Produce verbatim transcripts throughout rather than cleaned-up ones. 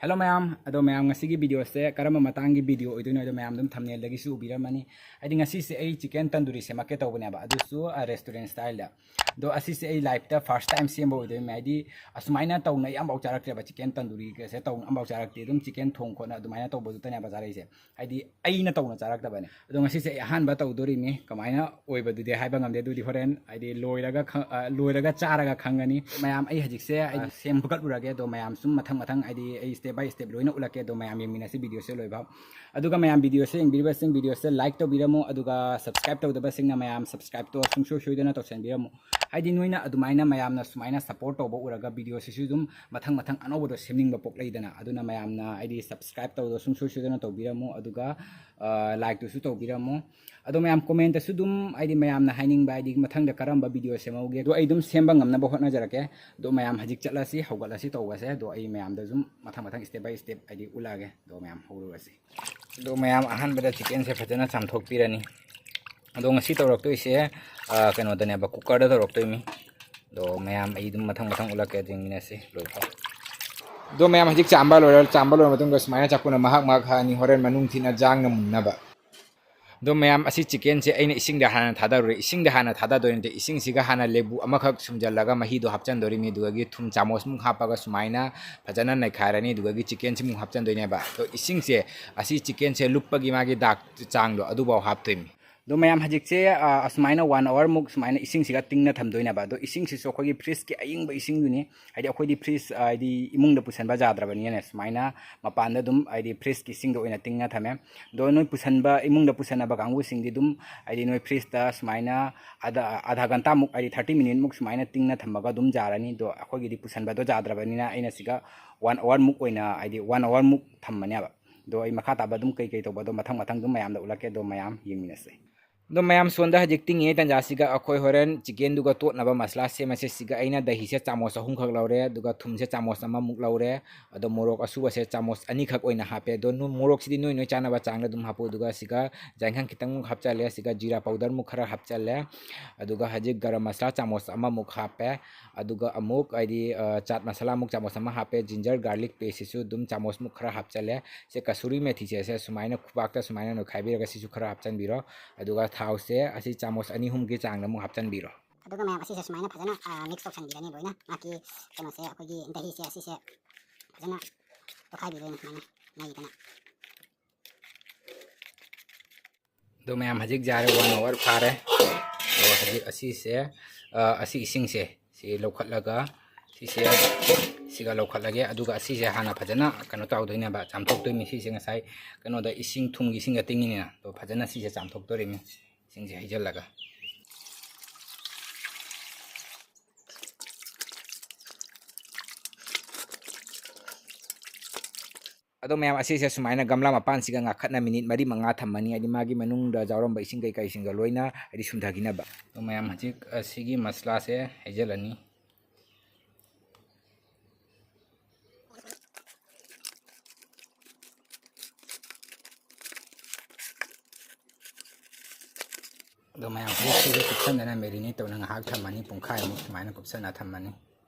Hello ꯃꯌꯥꯝ, ꯑꯗꯣ ꯃꯌꯥꯝ, ꯉꯁꯤꯒꯤ ꯚꯤꯗꯤꯑꯣꯁꯦ ꯀꯔꯝꯕ ꯃꯇꯥꯡꯒꯤ ꯚꯤꯗꯤꯑꯣ ꯑꯣꯏꯗꯣꯏꯅꯣ? ꯑꯗꯣ ꯃꯌꯥꯝ ꯑꯗꯨꯝ ꯊꯝꯅꯦꯜꯗꯒꯤꯁꯨ ꯎꯕꯤꯔꯝꯃꯅꯤ꯫ ꯍꯥꯏꯗꯤ ꯉꯁꯤꯁꯦ ꯑꯩ ꯆꯤꯀꯦꯟ ꯇꯟꯗꯨꯔꯤ ꯁꯦꯝꯃꯛꯀꯦ ꯇꯧꯕꯅꯦꯕ, ꯑꯗꯨꯁꯨ ꯔꯦꯁꯇꯨꯔꯦꯟ ꯁ꯭ꯇꯥꯏꯜꯗ꯫ ꯑꯗꯣ ꯑꯁꯤꯁꯦ ꯑꯩ ꯂꯥꯏꯐꯇ ꯐꯥꯔꯁ ꯇꯥꯏꯝ ꯁꯦꯝꯕ ꯑꯣꯏꯗꯣꯏꯅꯦ꯫ ꯍꯥꯏꯗꯤ ꯑꯁꯨꯃꯥꯏꯅ ꯇꯧꯅ ꯑꯩ ꯑꯝꯐꯥꯎ ꯆꯥꯔꯛꯇ꯭ꯔꯦꯕ, ꯆꯤꯀꯦꯟ ꯇꯟꯗꯨꯔꯤꯒꯁꯦ ꯇꯧꯅ ꯑꯝꯐꯥꯎ ꯆꯥꯔꯛꯇꯦ꯫ ꯑꯗꯨꯝ ꯆꯤꯀꯦꯟ ꯊꯣꯡ ꯈꯣꯠꯅ ꯑꯗꯨꯃꯥꯏꯅ ꯇꯧꯕꯗꯨꯇꯅꯦꯕ ꯆꯥꯔꯛꯏꯁꯦ꯫ ꯍꯥꯏꯗꯤ ꯑꯩꯅ ꯇꯧꯅ ꯆꯥꯔꯛꯇꯕꯅꯦ꯫ ꯑꯗꯣ ꯉꯁꯤꯁꯦ ꯑꯩ ꯑꯍꯥꯟꯕ ꯇꯧꯗꯣꯔꯤꯅꯤ꯫ ꯀꯃꯥꯏꯅ ꯑꯣꯏꯕꯗꯨꯗꯤ ꯍꯥꯏꯕ ꯉꯝꯗꯦ꯫ ꯑꯗꯨꯗꯤ ꯍꯣꯔꯦꯟ ꯍꯥꯏꯗꯤ ꯂꯣꯏꯔꯒ ꯈꯪ-, ꯑ, ꯂꯣꯏꯔꯒ ꯆꯥꯔꯒ ꯈꯪꯒꯅꯤ꯫ ꯃꯌꯥꯝ, ꯑꯩ ꯍꯧꯖꯤꯛꯁꯦ ꯑꯩ ꯁꯦꯝꯒꯠꯂꯨꯔꯒꯦ꯫ ꯑꯗꯣ ꯃꯌꯥꯝ ꯁꯨꯝ ꯃꯊꯪ ꯃꯊꯪ ꯍꯥꯏꯗꯤ ꯑꯩ step by step ꯂꯣꯏꯅ ꯎꯠꯂꯛꯀꯦ꯫ ꯑꯗꯣ ꯃꯌꯥꯝ ꯌꯦꯡꯃꯤꯟꯅꯁꯤ ꯚꯤꯗꯤꯑꯣꯁꯦ ꯂꯣꯏꯐꯥꯎ꯫ ꯑꯗꯨꯒ ꯃꯌꯥꯝ ꯚꯤꯗꯤꯑꯣꯁꯦ ꯌꯦꯡꯕꯤꯔꯤꯕꯁꯤꯡ ꯚꯤꯗꯤꯑꯣꯁꯦ like ꯇꯧꯕꯤꯔꯝꯃꯣ꯫ ꯑꯗꯨꯒ subscribe ꯇꯧꯗꯕꯁꯤꯡꯅ ꯃꯌꯥꯝ subscribeꯇꯣ ꯁꯨꯡꯁꯣꯏ ꯁꯣꯏꯗꯅ ꯇꯧꯁꯟꯕꯤꯔꯝꯃꯣ꯫ ꯍꯥꯏꯗꯤ ꯅꯣꯏꯅ ꯑꯗꯨꯃꯥꯏꯅ ꯃꯌꯥꯝꯅ ꯁꯨꯃꯥꯏꯅ support ꯇꯧꯕ ꯎꯔꯒ ꯚꯤꯗꯤꯑꯣꯁꯤꯁꯨ ꯑꯗꯨꯝ ꯃꯊꯪ ꯃꯊꯪ ꯑꯅꯧꯕꯗꯣ ꯁꯦꯝꯅꯤꯡꯕ ꯄꯣꯛꯂꯛꯏꯗꯅ꯫ ꯑꯗꯨꯅ ꯃꯌꯥꯝꯅ ꯍꯥꯏꯗꯤ subscribe ꯇꯧꯕꯗꯣ ꯁꯨꯡꯁꯣꯏ ꯁꯣꯏꯗꯅ ꯇꯧꯕꯤꯔꯝꯃꯣ꯫ ꯑꯗꯨꯒ, ꯑ, likeꯇꯨꯁꯨ ꯇꯧꯕꯤꯔꯝꯃꯣ꯫ ꯑꯗꯣ ꯃꯌꯥꯝ commentꯇꯁꯨ ꯑꯗꯨꯝ ꯍꯥꯏꯗꯤ ꯃꯌꯥꯝꯅ ꯍꯥꯏꯅꯤꯡꯕ ꯍꯥꯏꯗꯤ ꯃꯊꯪꯗ ꯀꯔꯝꯕ ꯚꯤꯗꯤꯑꯣ ꯁꯦꯝꯍꯧꯒꯦ, ꯑꯗꯣ ꯑꯩ ꯑꯗꯨꯝ ꯁꯦꯝꯕ ꯉꯝꯅꯕ ꯍꯣꯠꯅꯖꯔꯛꯀꯦ꯫ ꯑꯗꯣ ꯃꯌꯥꯝ ꯍꯧꯖꯤꯛ ꯆꯠꯂꯁꯤ, ꯍꯧꯒꯠꯂꯁꯤ ꯇꯧꯕꯁꯦ꯫ ꯑꯗꯣ ꯑꯩ ꯃꯌꯥꯝꯗ ꯑꯗꯨꯝ ꯃꯊꯪ ꯃꯊꯪ step by step ꯍꯥꯏꯗꯤ ꯎꯠꯂꯛꯑꯒꯦ꯫ ꯑꯗꯣ ꯃꯌꯥꯝ ꯍꯧꯔꯨꯔꯁꯤ꯫ ꯑꯗꯣ ꯃꯌꯥꯝ ꯑꯍꯥꯟꯕꯗ chickenꯁꯦ ꯐꯖꯅ ꯆꯥꯝꯊꯣꯛꯄꯤꯔꯅꯤ꯫ ꯑꯗꯣ ꯉꯁꯤ ꯇꯧꯔꯛꯇꯣꯏꯁꯦ, ꯑ, ꯀꯩꯅꯣꯗꯅꯦꯕ, cookerꯗ ꯇꯧꯔꯛꯇꯣꯏꯅꯤ꯫ ꯑꯗꯣ ꯃꯌꯥꯝ ꯑꯩ ꯑꯗꯨꯝ ꯃꯊꯪ ꯃꯊꯪ ꯎꯠꯂꯛꯀꯦ, ꯌꯦꯡꯃꯤꯟꯅꯁꯤ ꯂꯣꯏꯐꯥꯎ꯫ ꯑꯗꯣ ꯃꯌꯥꯝ ꯍꯧꯖꯤꯛ ꯆꯥꯝꯕ ꯂꯣꯏꯔ, ꯆꯥꯝꯕ ꯂꯣꯏꯔ ꯃꯇꯨꯡꯗ ꯁꯨꯃꯥꯏꯅ ꯆꯥꯛꯄꯨꯅ ꯃꯍꯥꯛ ꯃꯍꯥꯛ ꯍꯛꯑꯅꯤ, ꯍꯣꯔꯦꯟ ꯃꯅꯨꯡ ꯊꯤꯅ ꯖꯥꯡꯅ ꯃꯨꯟꯅꯕ꯫ ꯑꯗꯣ ꯃꯌꯥꯝ, ꯑꯁꯤ chickenꯁꯦ ꯑꯩꯅ ꯏꯁꯤꯡꯗ ꯍꯥꯟꯅ ꯊꯥꯗꯔꯨꯔꯦ꯫ ꯏꯁꯤꯡꯗ ꯍꯥꯟꯅ ꯊꯥꯗꯗꯣꯏ ꯅꯠꯇꯦ, ꯏꯁꯤꯡꯁꯤꯒ ꯍꯥꯟꯅ ꯂꯦꯕꯨ ꯑꯃꯈꯛ ꯁꯨꯝꯖꯜꯂꯒ ꯃꯍꯤꯗꯣ ꯍꯥꯞꯆꯟꯗꯣꯔꯤꯃꯤ꯫ ꯑꯗꯨꯗꯒꯤ ꯊꯨꯝ ꯆꯥꯃꯁꯃꯨꯛ ꯍꯥꯞꯄꯒ ꯁꯨꯃꯥꯏꯅ ꯐꯖꯅ ꯅꯩꯈꯥꯏꯔꯅꯤ꯫ ꯑꯗꯨꯗꯒꯤ chickenꯁꯤꯃꯨꯛ ꯍꯥꯞꯆꯟꯗꯣꯏꯅꯦꯕ꯫ ꯑꯗꯣ ꯏꯁꯤꯡꯁꯦ, ꯑꯁꯤ chickenꯁꯦ ꯂꯨꯞꯄꯒꯤ ꯃꯥꯒꯤ ꯗꯥꯛ ꯆꯥꯡꯗꯣ ꯑꯗꯨꯐꯥꯎ ꯍꯥꯞꯇꯣꯏꯅꯤ꯫ ꯑꯗꯣ ꯃꯌꯥꯝ, ꯍꯧꯖꯤꯛꯁꯦ, ꯑ, ꯑꯁꯨꯃꯥꯏꯅ one hourꯃꯨꯛ ꯁꯨꯃꯥꯏꯅ ꯏꯁꯤꯡꯁꯤꯒ ꯇꯤꯡꯅ ꯊꯝꯗꯣꯏꯅꯦꯕ꯫ ꯑꯗꯣ ꯏꯁꯤꯡꯁꯤꯁꯨ ꯑꯩꯈꯣꯏꯒꯤ fridgeꯀꯤ ꯑꯏꯪꯕ ꯏꯁꯤꯡꯗꯨꯅꯤ꯫ ꯍꯥꯏꯗꯤ ꯑꯩꯈꯣꯏꯗꯤ fridge, ꯑ, ꯍꯥꯏꯗꯤ ꯏꯃꯨꯡꯗ ꯄꯨꯁꯟꯕ ꯌꯥꯗ꯭ꯔꯕꯅꯤꯅꯅꯦ, ꯁꯨꯃꯥꯏꯅ ꯃꯄꯥꯟꯗ ꯑꯗꯨꯝ ꯍꯥꯏꯗꯤ fridgeꯀꯤ ꯏꯁꯤꯡꯗ ꯑꯣꯏꯅ ꯇꯤꯡꯅ ꯊꯝꯃꯦ꯫ ꯑꯗꯣ ꯅꯣꯏ ꯄꯨꯁꯟꯕ, ꯏꯃꯨꯡꯗ ꯄꯨꯁꯟꯅꯕ ꯀꯥꯡꯕꯨꯁꯤꯡꯗꯤ ꯑꯗꯨꯝ ꯍꯥꯏꯗꯤ ꯅꯣꯏ fridgeꯇ ꯁꯨꯃꯥꯏꯅ ꯑꯙꯥ, ꯑꯙꯥ ꯘꯟꯇꯥꯃꯨꯛ ꯍꯥꯏꯗꯤ thirty minuteꯃꯨꯛ ꯁꯨꯃꯥꯏꯅ ꯇꯤꯡꯅ ꯊꯝꯃꯒ ꯑꯗꯨꯝ ꯌꯥꯔꯅꯤ꯫ ꯑꯗꯣ ꯑꯩꯈꯣꯏꯒꯤꯗꯤ ꯄꯨꯁꯟꯕꯗꯣ ꯌꯥꯗ꯭ꯔꯕꯅꯤꯅ ꯑꯩꯅ ꯁꯤꯒ one hourꯃꯨꯛ ꯑꯣꯏꯅ ꯍꯥꯏꯗꯤ one hourꯃꯨꯛ ꯊꯝꯃꯅꯦꯕ꯫ ꯑꯗꯣ ꯑꯩ ꯃꯈꯥ ꯇꯥꯕ ꯑꯗꯨꯝ ꯀꯩ ꯀꯩ ꯇꯧꯕ ꯑꯗꯣ ꯃꯊꯪ ꯃꯊꯪ ꯑꯗꯨꯝ ꯃꯌꯥꯝꯗ ꯎꯠꯂꯛꯀꯦ꯫ ꯑꯗꯣ ꯃꯌꯥꯝ ꯌꯦꯡꯃꯤꯟꯅꯁꯦ꯫ ꯑꯗꯣ ꯃꯌꯥꯝ, ꯁꯣꯝꯗ ꯍꯧꯖꯤꯛ ꯇꯤꯡꯉꯤꯉꯩ ꯇꯥꯟꯖꯥꯁꯤꯒ ꯑꯩꯈꯣꯏ ꯍꯣꯔꯦꯟ ꯆꯤꯀꯦꯟꯗꯨꯒ ꯇꯣꯠꯅꯕ ꯃꯁꯂꯥ ꯁꯦꯝꯃꯁꯦ꯫ ꯁꯤꯒ ꯑꯩꯅ ꯗꯍꯤꯁꯦ ꯆꯥꯃꯣꯁ ꯑꯍꯨꯝꯈꯛ ꯂꯧꯔꯦ, ꯑꯗꯨꯒ ꯊꯨꯝꯁꯦ ꯆꯥꯃꯣꯁ ꯑꯃꯃꯨꯛ ꯂꯧꯔꯦ, ꯑꯗꯣ ꯃꯣꯔꯣꯛ ꯑꯁꯨꯕꯁꯦ ꯆꯥꯃꯣꯁ ꯑꯅꯤꯈꯛ ꯑꯣꯏꯅ ꯍꯥꯞꯄꯦ꯫ ꯑꯗꯣ ꯅꯣ-, ꯃꯣꯔꯣꯛꯁꯤꯗꯤ ꯅꯣꯏ ꯅꯣꯏ ꯆꯥꯅꯕ ꯆꯥꯡꯗ ꯑꯗꯨꯝ ꯍꯥꯞꯄꯨ꯫ ꯑꯗꯨꯒ ꯁꯤꯒ ꯖꯥꯏꯈꯪ ꯈꯤꯇꯪꯃꯨꯛ ꯍꯥꯞꯆꯜꯂꯦ, ꯁꯤꯒ ꯖꯤꯔꯥ ꯄꯥꯎꯗꯔꯃꯨꯛ ꯈꯔ ꯍꯥꯞꯆꯜꯂꯦ, ꯑꯗꯨꯒ ꯍꯧꯖꯤꯛ ꯒꯔꯝ ꯃꯁꯂꯥ ꯆꯥꯃꯣꯁ ꯑꯃꯃꯨꯛ ꯍꯥꯞꯄꯦ, ꯑꯗꯨꯒ ꯑꯃꯨꯛ ꯍꯥꯏꯗꯤ, ꯑ, ꯆꯥꯠ ꯃꯁꯥꯂꯥ ꯑꯃꯨꯛ ꯆꯥꯃꯣꯁ ꯑꯃ ꯍꯥꯞꯄꯦ, ꯖꯤꯟꯖꯔ ꯒꯥꯔꯂꯤꯛ ꯄꯦꯁꯁꯤꯁꯨ ꯑꯗꯨꯝ ꯆꯥꯃꯣꯁꯃꯨꯛ ꯈꯔ ꯍꯥꯞꯆꯜꯂꯦ꯫ ꯁꯦ ꯀꯁꯨꯔꯤ ꯃꯦꯊꯤꯁꯦ, ꯁꯦ ꯁꯨꯃꯥꯏꯅ ꯈꯨꯕꯥꯛꯇ ꯁꯨꯃꯥꯏꯅ ꯅꯣꯏꯈꯥꯏꯕꯤꯔꯒ ꯁꯤꯁꯨ ꯈꯔ ꯍꯥꯞꯆꯟꯕꯤꯔꯣ꯫ ꯑꯗꯨꯒ ꯊꯥꯎꯁꯦ ꯑꯁꯤ ꯆꯥꯃꯣꯁ ꯑꯅꯤ ꯑꯍꯨꯝꯒꯤ ꯆꯥꯡꯗ ꯑꯃꯨꯛ ꯍꯥꯞꯆꯟꯕꯤꯔꯣ꯫ ꯑꯗꯨꯒ ꯃꯌꯥꯝ ꯑꯁꯤꯁꯦ ꯁꯨꯃꯥꯏꯅ ꯐꯖꯅ, ꯑ, ꯃꯤꯛꯁ ꯇꯧꯁꯟꯕꯤꯔꯅꯤ ꯂꯣꯏꯅ꯫ ꯃꯥꯒꯤ ꯀꯩꯅꯣꯁꯦ, ꯑꯩꯈꯣꯏꯒꯤ ꯗꯍꯤꯁꯦ ꯑꯁꯤꯁꯦ ꯐꯖꯅ ꯇꯣꯠꯈꯥꯏꯕꯤꯗꯣꯏꯅꯤ ꯁꯨꯃꯥꯏꯅ ꯅꯩꯗꯅ꯫ ꯑꯗꯣ ꯃꯌꯥꯝ, ꯍꯧꯖꯤꯛ ꯌꯥꯔꯦ, ꯋꯥꯟ ꯑꯋꯥꯔ ꯐꯥꯔꯦ꯫ ꯑꯗꯣ ꯍꯧꯖꯤꯛ ꯑꯁꯤꯁꯦ, ꯑ, ꯑꯁꯤ ꯏꯁꯤꯡꯁꯦ ꯁꯤ ꯂꯧꯈꯠꯂꯒ, ꯁꯤꯁꯦ ꯁꯤꯒ ꯂꯧꯈꯠꯂꯒꯦ꯫ ꯑꯗꯨꯒ ꯑꯁꯤꯁꯦ ꯍꯥꯟꯅ ꯐꯖꯅ ꯀꯩꯅꯣ ꯇꯧꯗꯣꯏꯅꯦꯕ, ꯆꯥꯝꯊꯣꯛꯇꯣꯏꯅꯤ꯫ ꯁꯤꯁꯦ ꯉꯁꯥꯏ ꯀꯩꯅꯣꯗ ꯏꯁꯤꯡ, ꯊꯨꯝꯒꯤ ꯏꯁꯤꯡꯗ ꯇꯤꯡꯉꯤꯅꯤꯅ, ꯑꯗꯣ ꯐꯖꯅ ꯁꯤꯁꯦ ꯆꯥꯝꯊꯣꯛꯇꯣꯔꯤꯃꯤ, ꯏꯁꯤꯡꯁꯦ ꯍꯩꯖꯤꯜꯂꯒ꯫ ꯑꯗꯣ ꯃꯌꯥꯝ, ꯑꯁꯤꯁꯦ ꯁꯨꯃꯥꯏꯅ ꯒꯝꯂꯥ ꯃꯄꯥꯟꯁꯤꯒ ꯉꯥꯈꯠꯅ ꯃꯤꯅꯤꯠ ꯃꯔꯤ ꯃꯉꯥ ꯊꯝꯃꯅꯤ, ꯍꯥꯏꯗꯤ ꯃꯥꯒꯤ ꯃꯅꯨꯡꯗ ꯌꯥꯎꯔꯝꯕ ꯏꯁꯤꯡ ꯀꯩꯀꯩꯁꯤꯡꯗꯣ ꯂꯣꯏꯅ ꯍꯥꯏꯗꯤ ꯁꯨꯝꯊꯈꯤꯅꯕ꯫ ꯑꯗꯣ ꯃꯌꯥꯝ, ꯍꯧꯖꯤꯛ ꯑꯁꯤꯒꯤ ꯃꯁꯂꯥꯁꯦ ꯍꯩꯖꯤꯜꯂꯅꯤ꯫ ꯑꯗꯣ ꯃꯌꯥꯝ, ꯍꯧꯖꯤꯛ ꯁꯤꯁꯦ ꯀꯨꯞꯁꯟꯗꯅ ꯃꯦꯔꯤꯅꯦꯠ ꯇꯧꯅ ꯉꯥꯏꯍꯥꯛ ꯊꯝꯃꯅꯤ, ꯄꯨꯡꯈꯥꯏꯃꯨꯛ ꯁꯨꯃꯥꯏꯅ ꯀꯨꯞꯁꯟꯅ ꯊꯝꯃꯅꯤ꯫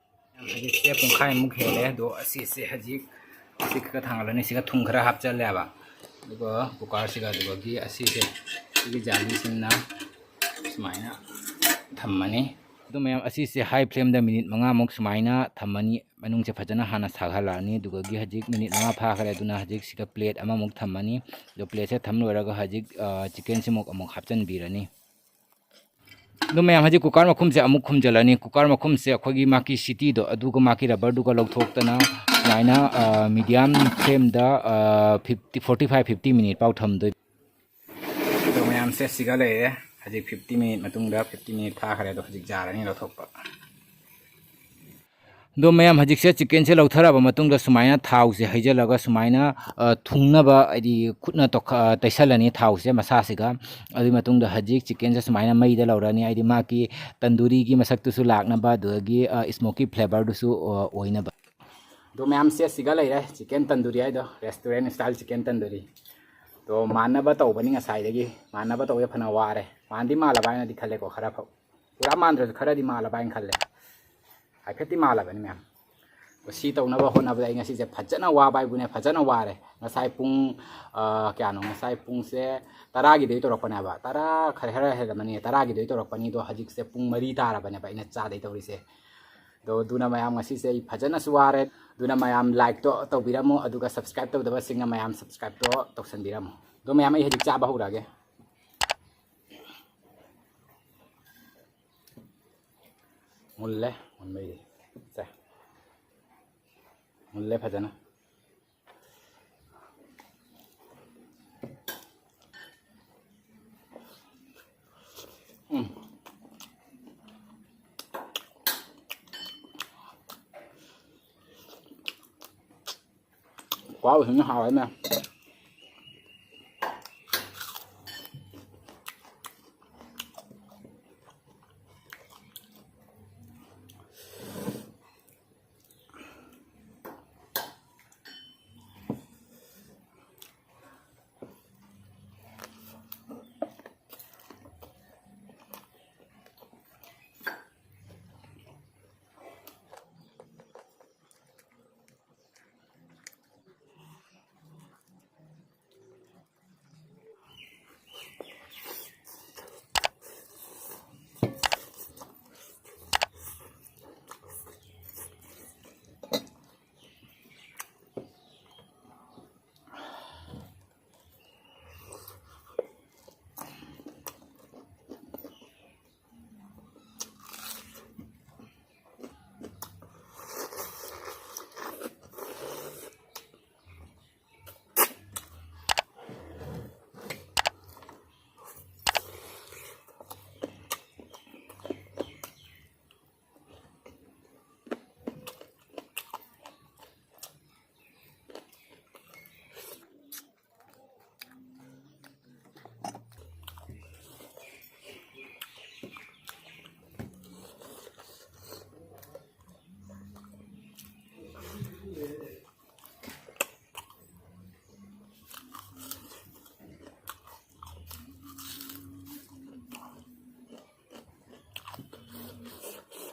ꯍꯧꯖꯤꯛꯁꯦ ꯄꯨꯡꯈꯥꯏꯃꯨꯛ ꯍꯦꯜꯂꯦ꯫ ꯑꯗꯣ ꯑꯁꯤꯁꯦ ꯍꯧꯖꯤꯛ ꯁꯤ ꯈꯔ ꯊꯥꯡꯒꯠꯂꯅꯤ, ꯁꯤꯒ ꯊꯨꯝ ꯈꯔ ꯍꯥꯞꯆꯜꯂꯦꯕ, ꯑꯗꯨꯒ ꯀꯨꯀꯔꯁꯤꯒ, ꯑꯗꯨꯗꯒꯤ ꯑꯁꯤꯁꯦ ꯁꯤꯒꯤ ꯖꯥꯂꯤꯁꯤꯅ ꯁꯨꯃꯥꯏꯅ ꯊꯝꯃꯅꯤ꯫ ꯑꯗꯨ ꯃꯌꯥꯝ, ꯑꯁꯤꯁꯦ ꯍꯥꯏ ꯐ꯭ꯂꯦꯝꯗ ꯃꯤꯅꯤꯠ ꯃꯉꯥꯃꯨꯛ ꯁꯨꯃꯥꯏꯅ ꯊꯝꯃꯅꯤ꯫ ꯃꯅꯨꯡꯁꯦ ꯐꯖꯅ ꯍꯥꯟꯅ ꯁꯥꯒꯠꯂꯛꯑꯅꯤ꯫ ꯑꯗꯨꯗꯒꯤ ꯍꯧꯖꯤꯛ ꯃꯤꯅꯤꯠ ꯃꯉꯥ ꯐꯥꯈ꯭ꯔꯦ꯫ ꯑꯗꯨꯅ ꯍꯧꯖꯤꯛ ꯁꯤꯗ ꯄ꯭ꯂꯦꯠ ꯑꯃꯃꯨꯛ ꯊꯝꯃꯅꯤ꯫ ꯑꯗꯣ ꯄ꯭ꯂꯦꯠꯁꯦ ꯊꯝ ꯂꯣꯏꯔꯒ ꯍꯧꯖꯤꯛ, ꯑ, ꯆꯤꯀꯦꯟꯁꯤꯃꯨꯛ ꯑꯃꯨꯛ ꯍꯥꯞꯆꯤꯟꯕꯤꯔꯅꯤ꯫ ꯑꯗꯣ ꯃꯌꯥꯝ, ꯍꯧꯖꯤꯛ ꯀꯨꯀꯔ ꯃꯈꯨꯝꯁꯦ ꯑꯃꯨꯛ ꯈꯨꯝꯖꯤꯜꯂꯅꯤ꯫ ꯀꯨꯀꯔ ꯃꯈꯨꯝꯁꯦ ꯑꯩꯈꯣꯏꯒꯤ ꯃꯥꯒꯤ ꯁꯤꯇꯤꯗꯣ ꯑꯗꯨꯒ ꯃꯥꯒꯤ ꯔꯕꯔꯗꯨꯒ ꯂꯧꯊꯣꯛꯇꯅ ꯁꯨꯃꯥꯏꯅ, ꯑ, ꯃꯤꯗꯤꯌꯝ ꯐ꯭ꯂꯦꯝꯗ, ꯑ, fifty, forty five, fifty minute ꯐꯥꯎ ꯊꯝꯗꯣꯏ꯫ ꯑꯗꯣ ꯃꯌꯥꯝꯁꯦ ꯁꯤꯒ ꯂꯩꯔꯦ꯫ ꯍꯧꯖꯤꯛ ꯐꯤꯐꯇꯤ ꯃꯤꯅꯤꯠ ꯃꯇꯨꯡꯗ, ꯐꯤꯐꯇꯤ ꯃꯤꯅꯤꯠ ꯐꯥꯈ꯭ꯔꯦ꯫ ꯑꯗꯣ ꯍꯧꯖꯤꯛ ꯌꯥꯔꯅꯤ ꯂꯧꯊꯣꯛꯄ꯫ ꯑꯗꯣ ꯃꯌꯥꯝ, ꯍꯧꯖꯤꯛꯁꯦ ꯆꯤꯛꯀꯟꯁꯦ ꯂꯧꯊꯔꯕ ꯃꯇꯨꯡꯗ ꯁꯨꯃꯥꯏꯅ ꯊꯥꯎꯁꯦ ꯍꯩꯖꯤꯜꯂꯒ ꯁꯨꯃꯥꯏꯅ, ꯑ, ꯊꯨꯡꯅꯕ, ꯍꯥꯏꯗꯤ ꯈꯨꯠꯅ ꯇꯧꯈ-, ꯑ, ꯇꯩꯁꯜꯂꯅꯤ ꯊꯥꯎꯁꯦ ꯃꯁꯥꯁꯤꯒ꯫ ꯑꯗꯨꯒꯤ ꯃꯇꯨꯡꯗ ꯍꯧꯖꯤꯛ ꯆꯤꯛꯀꯟꯁꯦ ꯁꯨꯃꯥꯏꯅ ꯃꯩꯗ ꯂꯧꯔꯅꯤ, ꯍꯥꯏꯗꯤ ꯃꯥꯒꯤ ꯇꯟꯗꯨꯔꯤꯒꯤ ꯃꯁꯛꯇꯨꯁꯨ ꯂꯥꯛꯅꯕ, ꯑꯗꯨꯗꯒꯤ, ꯑ, smoky flavourꯗꯨꯁꯨ, ꯑ, ꯑꯣꯏꯅꯕ꯫ ꯑꯗꯣ ꯃꯌꯥꯝꯁꯦ ꯁꯤꯒ ꯂꯩꯔꯦ, ꯆꯤꯛꯀꯟ ꯇꯟꯗꯨꯔꯤ ꯍꯥꯏꯗꯣ, restaurant style ꯆꯤꯛꯀꯟ ꯇꯟꯗꯨꯔꯤ꯫ ꯑꯗꯣ ꯃꯥꯟꯅꯕ ꯇꯧꯕꯅꯤ ꯉꯁꯥꯏꯗꯒꯤ, ꯃꯥꯟꯅꯕ ꯇꯧꯕꯗ ꯐꯅ ꯋꯥꯔꯦ꯫ ꯃꯥꯟꯗꯤ ꯃꯥꯜꯂꯕ ꯍꯥꯏꯅꯗꯤ ꯈꯜꯂꯦꯀꯣ, ꯈꯔ ꯐꯥꯎ꯫ ꯄꯨꯔꯥ ꯃꯥꯟꯗ꯭ꯔꯁꯨ ꯈꯔꯗꯤ ꯃꯥꯜꯂꯕ ꯍꯥꯏꯅ ꯈꯜꯂꯦ꯫ ꯍꯥꯏꯐꯦꯠꯇꯤ ꯃꯥꯜꯂꯕꯅꯤ ꯃꯌꯥꯝ꯫ ꯑꯗꯣ ꯁꯤ ꯇꯧꯅꯕ ꯍꯣꯠꯅꯕꯗ ꯑꯩ ꯉꯁꯤꯁꯦ ꯐꯖꯅ ꯋꯥꯕ ꯍꯥꯏꯕꯨꯅꯦ, ꯐꯖꯅ ꯋꯥꯔꯦ꯫ ꯉꯁꯥꯏ ꯄꯨꯡ, ꯑ, ꯀꯌꯥꯅꯣ? ꯉꯁꯥꯏ ꯄꯨꯡꯁꯦ ꯇꯔꯥꯒꯤꯗꯩ ꯇꯧꯔꯛꯄꯅꯦꯕ꯫ ꯇꯔꯥ ꯈꯔ, ꯈꯔ ꯍꯦꯜꯂꯝꯃꯅꯤ꯫ ꯇꯔꯥꯒꯤꯗꯩ ꯇꯧꯔꯛꯄꯅꯤ꯫ ꯑꯗꯣ ꯍꯧꯖꯤꯛꯁꯦ ꯄꯨꯡ ꯃꯔꯤ ꯇꯥꯔꯕꯅꯦꯕ ꯑꯩꯅ ꯆꯥꯗꯩ ꯇꯧꯔꯤꯁꯦ꯫ ꯑꯗꯣ ꯑꯗꯨꯅ ꯃꯌꯥꯝ ꯉꯁꯤꯁꯦ ꯑꯩ ꯐꯖꯅꯁꯨ ꯋꯥꯔꯦ꯫ ꯑꯗꯨꯅ ꯃꯌꯥꯝ like ꯇꯣ ꯇꯧꯕꯤꯔꯝꯃꯣ, ꯑꯗꯨꯒ subscribe ꯇꯧꯗꯕꯁꯤꯡꯅ ꯃꯌꯥꯝ subscribe ꯇꯣ ꯇꯧꯁꯟꯕꯤꯔꯝꯃꯣ꯫ ꯑꯗꯣ ꯃꯌꯥꯝ ꯑꯩ ꯍꯧꯖꯤꯛ ꯆꯥꯕ ꯍꯧꯔꯛꯑꯒꯦ꯫ ꯃꯨꯜꯂꯦ, ꯃꯨꯟꯕꯩꯗꯤ꯫ ꯁꯦ꯫ ꯃꯨꯜꯂꯦ ꯐꯖꯅ꯫ ꯎꯝ꯫ ꯈꯨꯍꯥꯎꯁꯤꯅ ꯍꯥꯎꯔꯦꯅꯦ꯫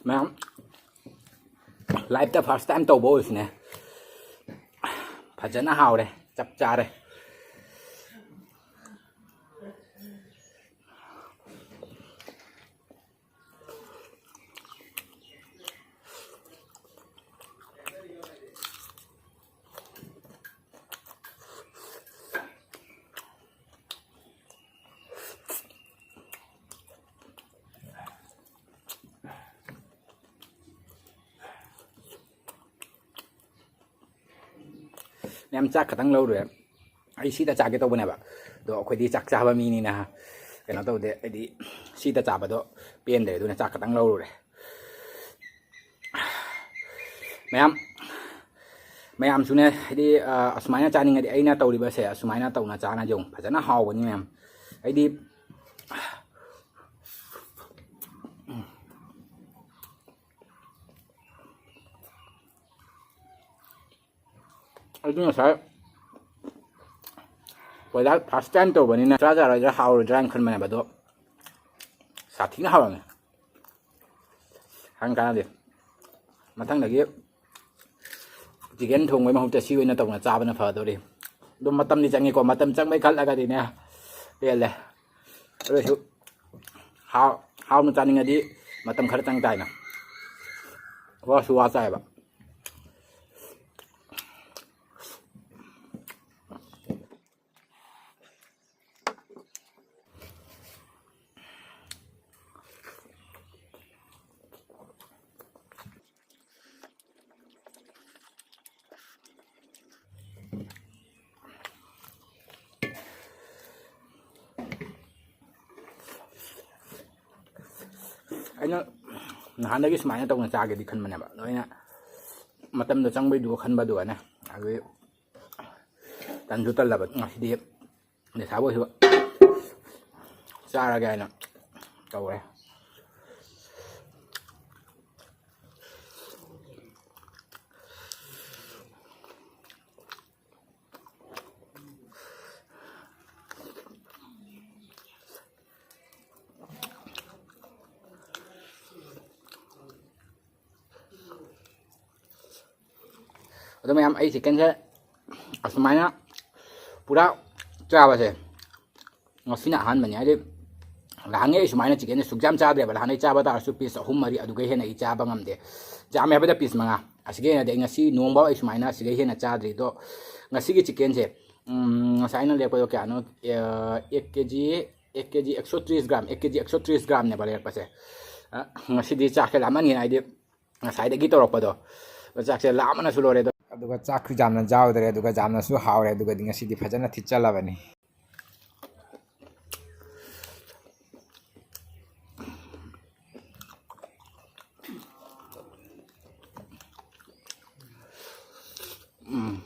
ꯃꯌꯥꯝ, life ꯇ first time ꯇꯧꯕ ꯑꯣꯏꯕꯁꯤꯅꯦ꯫ ꯐꯖꯅ ꯍꯥꯎꯔꯦ, ꯆꯞ ꯆꯥꯔꯦ꯫ ꯃꯌꯥꯝ, ꯆꯥꯛ ꯈꯛꯇꯪ ꯂꯧꯔꯨꯔꯦ꯫ ꯑꯩ ꯁꯤꯗ ꯆꯥꯒꯦ ꯇꯧꯕꯅꯦꯕ, ꯑꯗꯣ ꯑꯩꯈꯣꯏꯗꯤ ꯆꯥꯛ ꯆꯥꯕ ꯃꯤꯅꯤꯅ ꯀꯩꯅꯣ ꯇꯧꯗꯦ, ꯍꯥꯏꯗꯤ ꯁꯤꯗ ꯆꯥꯕꯗꯣ ꯄꯦꯟꯗ꯭ꯔꯦ, ꯑꯗꯨꯅ ꯆꯥꯛ ꯈꯛꯇꯪ ꯂꯧꯔꯨꯔꯦ꯫ ꯃꯌꯥꯝ, ꯃꯌꯥꯝꯁꯨꯅꯦ, ꯍꯥꯏꯗꯤ, ꯑ, ꯑꯁꯨꯃꯥꯏꯅ ꯆꯥꯅꯤꯡꯉꯗꯤ ꯑꯩꯅ ꯇꯧꯔꯤꯕꯁꯦ ꯑꯁꯨꯃꯥꯏꯅ ꯇꯧꯅ ꯆꯥꯅ ꯌꯦꯡꯉꯨ, ꯐꯖꯅ ꯍꯥꯎꯕꯅꯤ ꯃꯌꯥꯝ꯫ ꯑꯩꯗꯤ ꯑꯗꯨ ꯉꯁꯥꯏ ꯀꯣꯏꯂꯥ first time ꯇꯧꯕꯅꯤꯅ ꯆꯥꯖꯔꯣꯏꯗ꯭ꯔꯥ, ꯍꯥꯎꯔꯣꯏꯗ꯭ꯔꯥꯅ ꯈꯟꯕꯅꯦꯕ, ꯑꯗꯣ ꯁꯥꯊꯤꯅ ꯍꯥꯎꯔꯝꯃꯦ꯫ ꯍꯥꯏꯅ ꯀꯥꯟꯅꯗꯦ꯫ ꯃꯊꯪꯗꯒꯤ chicken ꯊꯣꯡꯕꯩ ꯃꯍꯨꯠꯇ ꯁꯤ ꯑꯣꯏꯅ ꯇꯧꯅ ꯆꯥꯕꯅ ꯐꯗꯧꯔꯤ꯫ ꯑꯗꯨꯝ ꯃꯇꯝꯗꯤ ꯆꯪꯉꯤꯀꯣ, ꯃꯇꯝ ꯆꯪꯕꯩ ꯈꯜꯂꯒꯗꯤꯅꯦ ꯄꯦꯜꯂꯦ꯫ ꯑꯗꯨ ꯑꯣꯏꯁꯨ ꯍꯥꯎ-, ꯍꯥꯎꯅ ꯆꯥꯅꯤꯡꯉꯗꯤ ꯃꯇꯝ ꯈꯔ ꯆꯪ ꯇꯥꯏꯅ꯫ ꯋꯥꯁꯨ ꯋꯥ ꯆꯥꯏꯕ꯫ ꯑꯩꯅ ꯅꯍꯥꯟꯗꯒꯤ ꯁꯨꯃꯥꯏꯅ ꯇꯧꯅ ꯆꯥꯒꯦꯗꯤ ꯈꯟꯕꯅꯦꯕ, ꯑꯗꯣ ꯑꯩꯅ ꯃꯇꯝꯗꯣ ꯆꯪꯕꯩꯗꯨꯒ ꯈꯟꯕꯗꯨꯒꯅꯦ, ꯑꯗꯨꯒꯤ ꯇꯟꯁꯨ ꯇꯜꯂꯕ ꯉꯁꯤꯗꯤ꯫ ꯅꯤꯁꯥꯕꯨ ꯑꯣꯏꯁꯨ ꯆꯥꯔꯒꯦ ꯍꯥꯏꯅ ꯇꯧꯔꯦ꯫ ꯑꯗꯣ ꯃꯌꯥꯝ, ꯑꯩ ꯆꯤꯛꯀꯟꯁꯦ ꯑꯁꯨꯃꯥꯏꯅ ꯄꯨꯔꯥ ꯆꯥꯕꯁꯦ ꯉꯁꯤꯅ ꯑꯍꯥꯟꯕꯅꯤ꯫ ꯍꯥꯏꯗꯤ ꯅꯍꯥꯟꯉꯩ ꯑꯩ ꯁꯨꯃꯥꯏꯅ ꯆꯤꯛꯀꯟꯁꯦ ꯁꯨꯛꯆꯥꯝ ꯆꯥꯗ꯭ꯔꯦꯕ꯫ ꯅꯍꯥꯟꯉꯩ ꯆꯥꯕ ꯇꯥꯔꯁꯨ ꯄꯤꯁ ꯑꯍꯨꯝ ꯃꯔꯤ, ꯑꯗꯨꯒ ꯍꯦꯟꯅ ꯑꯩ ꯆꯥꯕ ꯉꯝꯗꯦ꯫ ꯌꯥꯝꯃꯦ ꯍꯥꯏꯕꯗ ꯄꯤꯁ ꯃꯉꯥ꯫ ꯑꯁꯤꯒꯤ ꯍꯦꯟꯅꯗꯤ ꯑꯩ ꯉꯁꯤ ꯅꯣꯡꯐꯥꯎ ꯑꯩ ꯁꯨꯃꯥꯏꯅ ꯑꯁꯤꯒ ꯍꯦꯟꯅ ꯆꯥꯗ꯭ꯔꯤ꯫ ꯑꯗꯣ ꯉꯁꯤꯒꯤ ꯆꯤꯛꯀꯟꯁꯦ, ꯎꯝ, ꯉꯁꯥꯏ ꯑꯩꯅ ꯂꯦꯛꯄꯗꯣ ꯀꯌꯥꯅꯣ? ꯑꯦꯛ ꯀꯦ ꯖꯤ, ꯑꯦꯛ ꯀꯦ ꯖꯤ ꯑꯦꯛꯁꯣ ꯇ꯭ꯔꯤꯁ ꯒ꯭ꯔꯥꯝ, ꯑꯦꯛ ꯀꯦ ꯖꯤ ꯑꯦꯛꯁꯣ ꯇ꯭ꯔꯤꯁ ꯒ꯭ꯔꯥꯝꯅꯦꯕ ꯂꯩꯔꯛꯄꯁꯦ꯫ ꯑ, ꯉꯁꯤꯗꯤ ꯆꯥꯛꯁꯦ ꯂꯥꯝꯃꯟꯒꯤꯅ, ꯍꯥꯏꯗꯤ ꯉꯁꯥꯏꯗꯒꯤ ꯇꯧꯔꯛꯄꯗꯣ, ꯆꯥꯛꯁꯦ ꯂꯥꯝꯕꯅꯁꯨ ꯂꯣꯏꯔꯦ꯫ ꯑꯗꯣ ꯑꯗꯨꯒ ꯆꯥꯛꯁꯨ ꯌꯥꯝꯅ ꯆꯥꯎꯗ꯭ꯔꯦ, ꯑꯗꯨꯒ ꯌꯥꯝꯅꯁꯨ ꯍꯥꯎꯔꯦ꯫ ꯑꯗꯨꯒꯗꯤ ꯉꯁꯤꯗꯤ ꯐꯖꯅ ꯊꯤꯠꯆꯜꯂꯕꯅꯤ꯫ ꯎꯝ꯫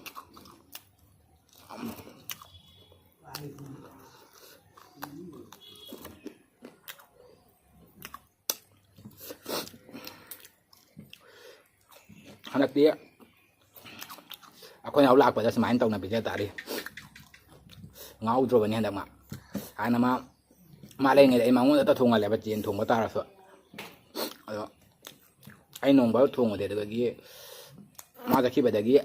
ꯍꯟꯗꯛꯇꯤ ꯑꯩꯈꯣꯏ ꯅꯥꯎ ꯂꯥꯛꯄꯗ ꯁꯨꯃꯥꯏꯅ ꯇꯧꯅ ꯄꯤꯖ ꯇꯥꯔꯤ꯫ ꯉꯥꯎꯗ꯭ꯔꯕꯅꯤ ꯍꯟꯗꯛ ꯃꯥ꯫ ꯍꯥꯟꯅ ꯃꯥ, ꯃꯥ ꯂꯩꯔꯤꯉꯩꯗ ꯑꯩ ꯃꯉꯣꯟꯗ ꯍꯦꯛꯇ ꯊꯣꯡꯍꯜꯂꯦꯕ, ꯌꯦꯟ ꯊꯣꯡꯕ ꯇꯥꯔꯁꯨ꯫ ꯑꯗꯣ ꯑꯩ ꯅꯣꯡꯐꯥꯎ ꯊꯣꯡꯉꯨꯗꯦ꯫ ꯑꯗꯨꯗꯒꯤ ꯃꯥ ꯆꯠꯈꯤꯕꯗꯒꯤ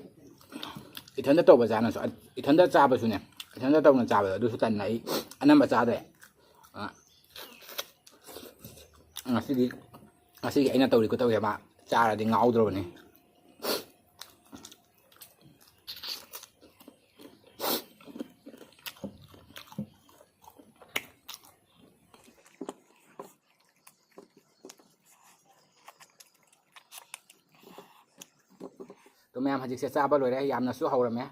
ꯏꯊꯟꯗ ꯇꯧꯕ ꯆꯥꯅꯁꯨ, ꯏꯊꯟꯗ ꯆꯥꯕꯁꯨꯅꯦ, ꯏꯊꯟꯗ ꯇꯧꯅ ꯆꯥꯕꯗꯣ ꯑꯗꯨꯁꯨ ꯇꯟꯅ ꯑꯩ ꯑꯅꯝꯕ ꯆꯥꯗ꯭ꯔꯦ꯫ ꯑ, ꯉꯁꯤꯗꯤ, ꯉꯁꯤꯒꯤ ꯑꯩꯅ ꯇꯧꯔꯤ ꯈꯨꯇꯧꯁꯦ ꯃꯥ ꯆꯥꯔꯗꯤ ꯉꯥꯎꯗ꯭ꯔꯕꯅꯤ꯫ ꯑꯗꯣ ꯃꯌꯥꯝ, ꯍꯧꯖꯤꯛꯁꯦ ꯆꯥꯕ ꯂꯣꯏꯔꯦ, ꯌꯥꯝꯅꯁꯨ ꯍꯧꯔꯝꯃꯦ꯫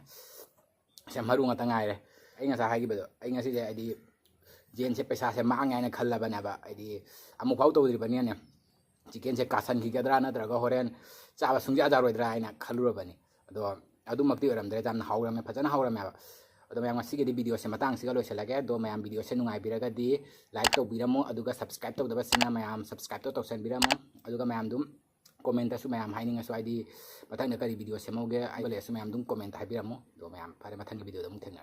ꯁꯦ ꯃꯔꯨ ꯉꯥꯛꯇ ꯉꯥꯏꯔꯦ꯫ ꯑꯩ ꯉꯁꯥꯏ ꯍꯥꯏꯈꯤꯕꯗꯣ, ꯑꯩ ꯉꯁꯤꯁꯦ ꯍꯥꯏꯗꯤ ꯌꯦꯟꯁꯦ ꯄꯩꯁꯥꯁꯦ ꯃꯥꯡꯉꯦ ꯍꯥꯏꯅ ꯈꯜꯂꯕꯅꯦꯕ꯫ ꯍꯥꯏꯗꯤ ꯑꯃꯨꯛꯐꯥꯎ ꯇꯧꯗ꯭ꯔꯤꯕꯅꯤꯅꯅꯦ, ꯆꯤꯛꯀꯦꯟꯁꯦ ꯀꯥꯁꯟꯈꯤꯒꯗ꯭ꯔꯥ ꯅꯠꯇ꯭ꯔꯒ ꯍꯣꯔꯦꯟ ꯆꯥꯕ ꯁꯨꯡꯌꯥ ꯌꯥꯔꯣꯏꯗ꯭ꯔꯥ ꯍꯥꯏꯅ ꯈꯜꯂꯨꯔꯕꯅꯤ꯫ ꯑꯗꯣ ꯑꯗꯨꯃꯛꯇꯤ ꯑꯣꯏꯔꯝꯗ꯭ꯔꯦ, ꯌꯥꯝꯅ ꯍꯧꯔꯝꯃꯦ, ꯐꯖꯅ ꯍꯧꯔꯝꯃꯦꯕ꯫ ꯑꯗꯣ ꯃꯌꯥꯝ, ꯉꯁꯤꯒꯤꯗꯤ ꯚꯤꯗꯤꯑꯣꯁꯦ ꯃꯇꯥꯡꯁꯤꯒ ꯂꯣꯏꯁꯤꯜꯂꯒꯦ꯫ ꯑꯗꯣ ꯃꯌꯥꯝ, ꯚꯤꯗꯤꯑꯣꯁꯦ ꯅꯨꯡꯉꯥꯏꯕꯤꯔꯒꯗꯤ ꯂꯥꯏꯛ ꯇꯧꯕꯤꯔꯝꯃꯣ, ꯑꯗꯨꯒ ꯁꯕꯁꯀ꯭ꯔꯥꯏꯕ ꯇꯧꯗꯕꯁꯤꯡꯅ ꯃꯌꯥꯝ ꯁꯕꯁꯀ꯭ꯔꯥꯏꯕꯇꯣ ꯇꯧꯁꯟꯕꯤꯔꯝꯃꯣ꯫ ꯑꯗꯨꯒ ꯃꯌꯥꯝ ꯑꯗꯨꯝ ꯀꯣꯃꯦꯟꯇꯁꯨ ꯃꯌꯥꯝ ꯍꯥꯏꯅꯤꯡꯉꯁꯨ, ꯍꯥꯏꯗꯤ ꯃꯊꯪꯗ ꯀꯔꯤ ꯚꯤꯗꯤꯑꯣ ꯁꯦꯝꯍꯧꯒꯦ ꯍꯥꯏꯕ ꯂꯩꯔꯁꯨ ꯃꯌꯥꯝ ꯑꯗꯨꯝ ꯀꯣꯃꯦꯟꯇ ꯍꯥꯏꯕꯤꯔꯝꯃꯣ꯫ ꯑꯗꯣ ꯃꯌꯥꯝ, ꯐꯔꯦ, ꯃꯊꯪꯒꯤ ꯚꯤꯗꯤꯑꯣꯗ ꯑꯃꯨꯛ ꯊꯦꯡꯅꯔꯁꯤ꯫